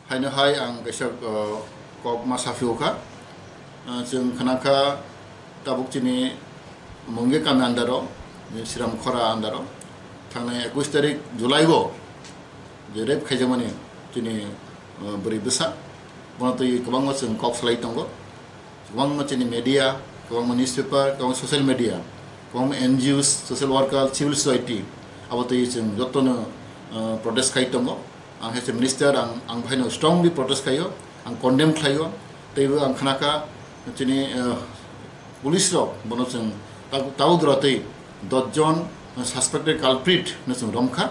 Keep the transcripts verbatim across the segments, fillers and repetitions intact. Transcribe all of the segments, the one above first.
Haino hai ang kaisa, uh, kok ma saphio kha. Uh, chwng khna kha tabuk chini Mungge kami under o, Sriram Khora under o, thangnai ekush tarik July o je rape khaijakmani chini, uh, bwrwi bwsa, bono twi kwbangma chwng kok salai tongo. Kwbangma chini media, kwbangma newspaper, kwbangma social media, kwbangma N G Os, social worker, civil society, abo twi chwng jotono, uh, protest khai tongo. Ang hai se minister, ang, ang bahaino strongly protest khaio, ang condemn khlaio. Teibo ang khna kha chini, uh, police rok bono chwng ta-, tabuk dora twi dos jon suspected culprit no chwng rom kha.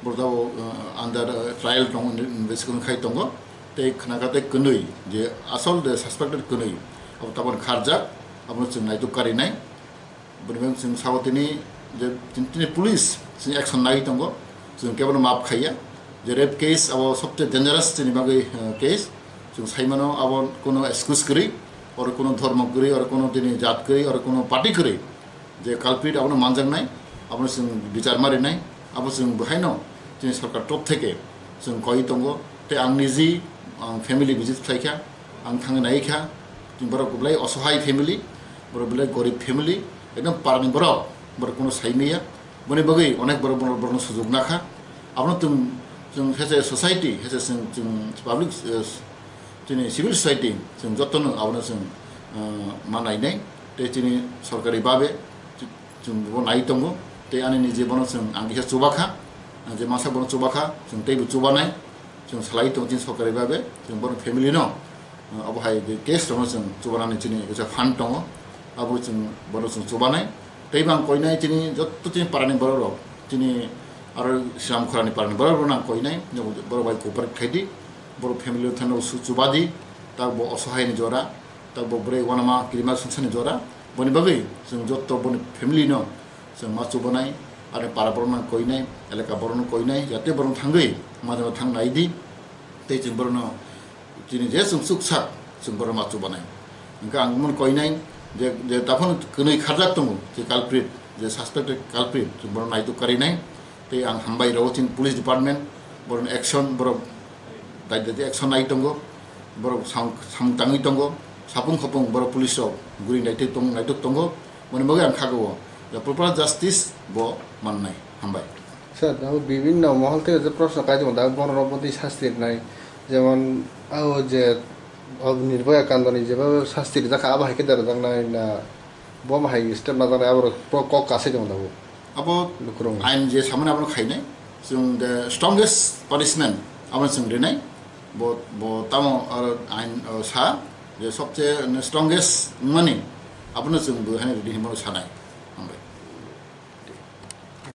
Borok tabuk, uh, under, uh, trial tongo, investigation khai tongo. Tei khna kha tei kwnwi je asol de suspected kwnwi abo tabuk kharjak, abono chwng naituk karinai. Boni bagwi chwng sao tini je tini, tini police chini action nai tongo, chwng kebono maaf khaiya. Je rape case abo sobse dangerous chini bagwi, uh, case. Chwng saimano abo kono excuse kwrwi, oro kono dhormo kwrwi, oro kono tini jat kwrwi, oro kono party kwrwi. Je culprit abono manjaknai, abono chwng bichar ma rinai, abo chwng bwhaino chini sorkar top theke chwng koi tongo. Tei ang niji, ang family visit khlai kha, ang thangwi nai kha, chwng borok belai osohai family, borok belai gorib family, ekdom parani borok, borok kono sai maya, boni bagwi onek borok, borok, borokno sujuk na kha. Abono chwng, chwng hese society, hese chwng, chwng public, eh, chini civil society, chwng jotono abono chwng, eh, ma nainai, tei chini sorkari babe, chwng bo nai tongo, tei ani niji bono chwng ang kisa chuba kha, ang je masa bono chuba kha, chwng teibo chubanai, chwng salai tongo chini sorkari babe, chwng bono family no, uh, abo hai je case rokno chwng chubanani chini kaisa fund tongo, abo chwng bono chwng chubanai, teibo ang koinai chini jotto chini parani borok rok, chini aro Sriram Khorani parani borok rokno ang koinai, borok bai cooperate khaidi, borok family rok thani su chubadi, tak bo osohai ni jora, tak bo bwrwi uanama kirima sungsani jora, boni bagwi chwng jotto boni family no chwng ma chubanai, ani para borok no koinai, elaka borok no koinai, jate borok thangwi majra thang nai di, tei chwng borok no chini je chwng chuksak chwng borok ma chubanai. Hwnkhe ang mon koinai je, je daphano kwnwi kharjak tongo, je culprit, je suspected culprit, chwng borok naituk karinai. Tei ang hambai rwo chini police department, borok action, borok dai dai action nai tongo, borok sam-, samung tangwi tongo, sapung khopung borok police rok guri naituk tong-, naituk tongo, boni bagwi ang khago je proper justice bo mannai. Hambai. Sir, abo bibhinno mohol theke je proshno kai tongo, da borok rok bwtwi sasti rwnai, jemon abo je, abo Nirbhaya Kandoni jeba sasti rijak kha, abo hai khe da rwjaknai na? Bo hai step najaknai, abo kok kasai tongo tabuk. Abo lukurok ain je samani abono khainai, chwng the strongest punishment abono chwng rinai. Bo, bo tamo aro ain, o, sa je sobse strongest wngmani abono chwng bo hani ridi hinmano sanai. Hambai.